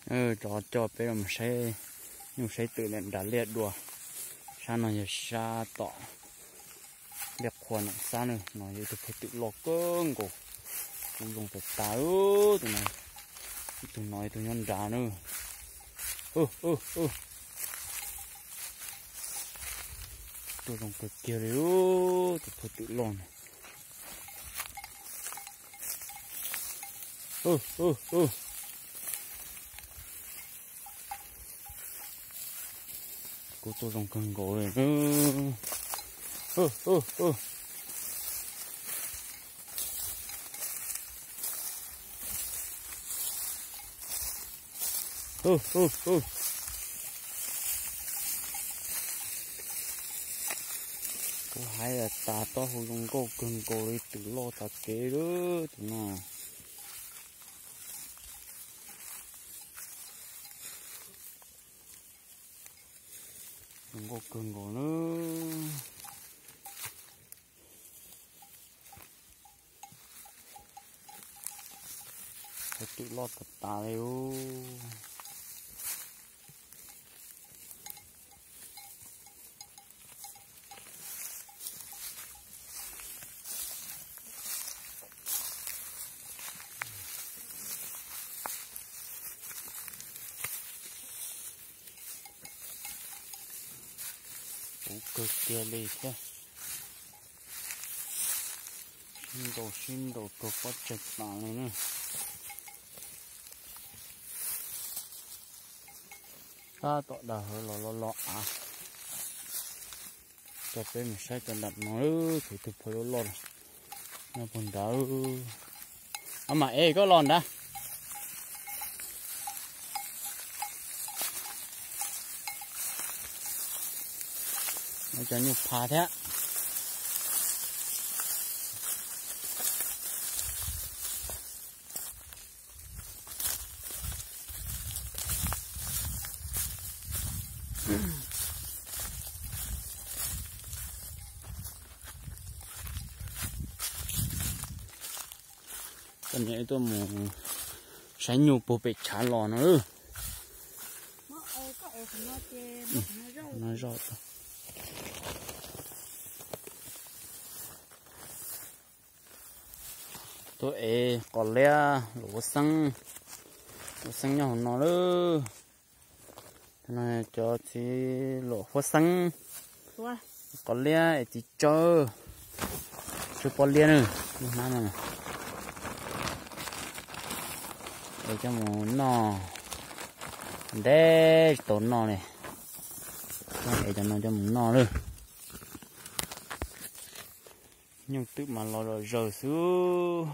Tso coj peb los saib nyuj saib twm nram liaj dua. Sab no yog sab tom liaj qhua Nom Xab na, no yog ib tug phaj twm loj kawg nkaus, kuj zoo tas tas tus no, ib tug no ib tug nyob nrad na. Tuaj zoo kawg kiag li tus phaj twm loj no. Kuj tuaj zoo kawg nkaus li. Kuv hais tas taub hau zoo nkauj kawg nkaus li, twm loj tas kev lawm tus no. Zoo nkauj kawg nkaus na. Phaj twm loj tas tas li. Puv kawg kiag li thiab. Sib nraus sib nraus rau pob tsaig tas li na. Tab tom dag hawv los lo lo av. Coj peb mus saib cov nram no, kuv tus phaj loj loj nyob puag nrad. Ab, mam ev koj los nrad. Cov nyuj phav thiab. Koj niam tuaj mus saib nyuj puag pem tshav los no. Tuaj ev qos liab luam huab xeeb, huab xeeb nyob hauv no lawm. Cov txiv luam huab xeeb, qos liab es txiv tsawb, tsawb pob liab na, lub hnab no. Es coj mus noj ntev tsis tau noj li. Es cov no coj mus noj lawm. Nyuj twm mas los zom zaws xwb.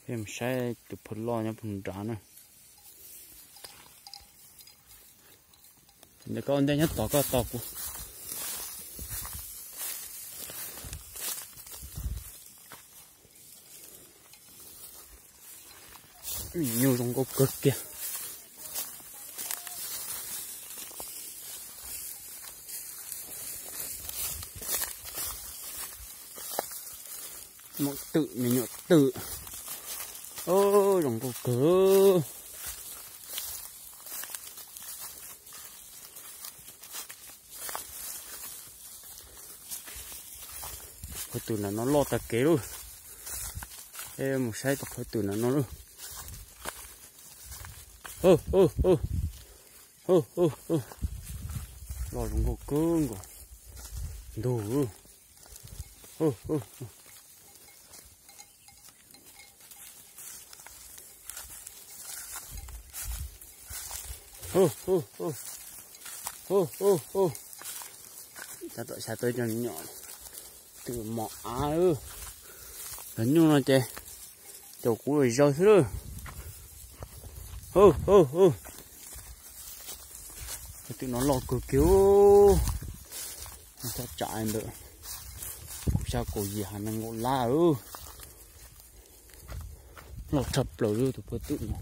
Peb mus saib tus phaj loj nyob puag nrad na. Ntawm koj ua ntej nyob tos koj tos kuv. Nyuj zoo nkauj kawg kiag. Muam twm, me nyuam twm. Zoo nkauj kawg. Phaj twm nram no loj tag kev lawm. Peb mus saib tus phaj twm nram no lawm. Loj zoo nkauj kawg nkaus ntug. Tab tom xya tau cov nyuj twm mos av. Cov nyuj no ces caum kuv los zaws xwb lawm. Cov twm no loj kawg kiag. Thaj tsam ntawm Kaum yim ha nees nkaum lab, loj tshaj plaws tus puag twm no.